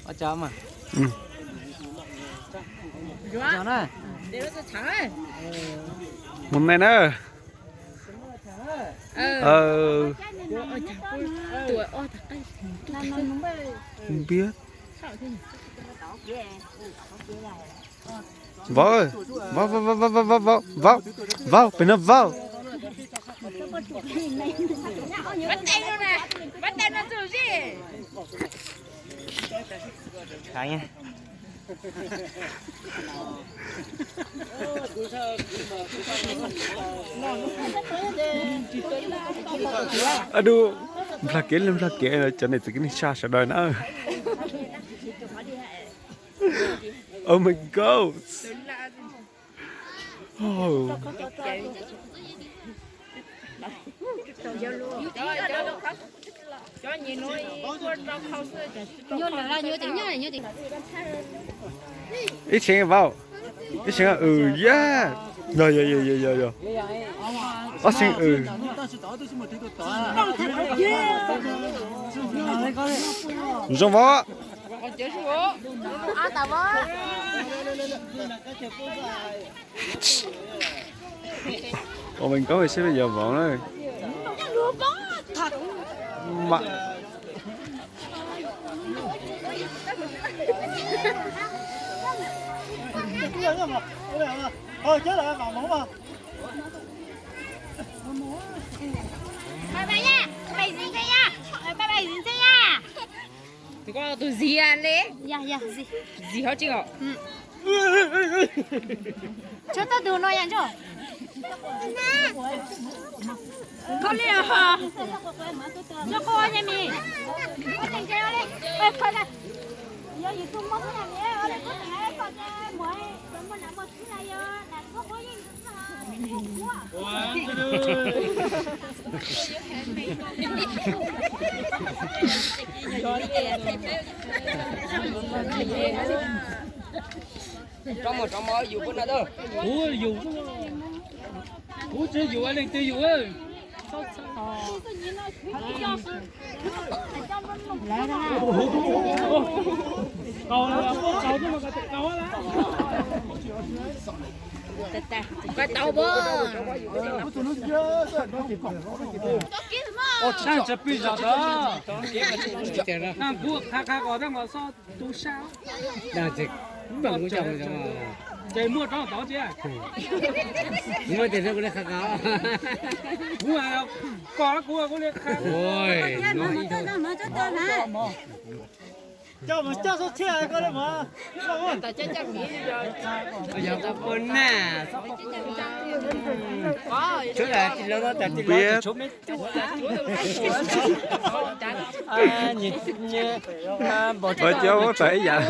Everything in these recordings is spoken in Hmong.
Ua cas mas. Ua na. Mus neej na. Tus ua tag qab. Tus ua tag qab. Npiab. Vauv, vauv, vauv, vauv, vauv, vauv, pem no vauv. Aduh, nplag kev li nplag kev, cov niam txiv kwv tij neej tsa sawv daws na. Oh my God. Ib txheeb vauv, ib txheeb, yog yog yog yog yog. Ob txheeb. Zoo vauv. Ua me nkauj seb yog vauv na. Tus zis li. Zis hov tseeb os. Tsuag tag tus no yam ntsoj. Koj li os. Ntsoj koj ua me. Yog yus tus mog yam li ua li koj tes koj tes muag, muag nam muag txiv na yog nam koj ua yeej. Rov mus rov mus yus puas na tau. Kuv yus, kuv tsis yus leej twg yus. Koj tau pov. Tsis pib zos tod. Kuv qha qha kom tau nqos xoj tu sab. Ces muaj rau tod tsis. Kuv koj kuv kuv li qha. Coj mus coj xub txhiaj koj li mas. Yog puas na. Tsuav tas tij laug tas tij laug tsuav me. Cov muab tas ib yam.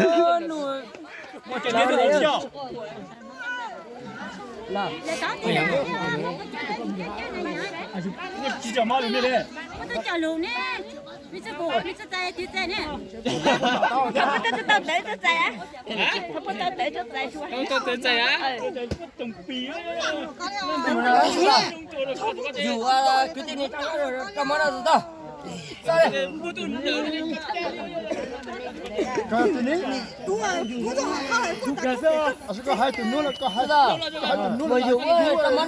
Yus kwv tij neej tsa rau mov no tus tau. Koj hais tus nub los koj hais, koj hais tus nub los koj hais.